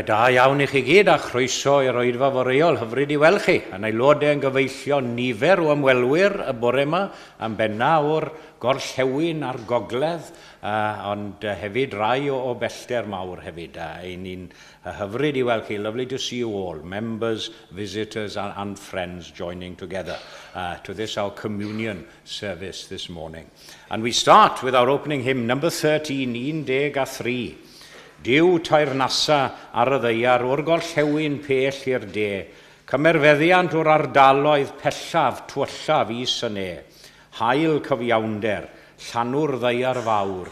Da iawn i chi gyd a chroeso i'r oedfa foreol, hyfryd i weld chi. Yn aelodau, yn gyfeillion, nifer o ymwelwyr y bore yma, yn benna o'r gorllewin a'r gogledd, ond hefyd rai o bellter mawr hefyd. Ein ni'n hyfryd i weld chi. Lovely to see you all, members, visitors and friends joining together to this our communion service this morning. And we start with our opening hymn, number 13, 13. Duw teyrnasa ar y ddaear o'r gorllewin pell i'r de, cymer feddiant o'r ardaloedd pellaf, tywyllaf is y ne. Haul cyfiawnder, llanw'r ddaear fawr.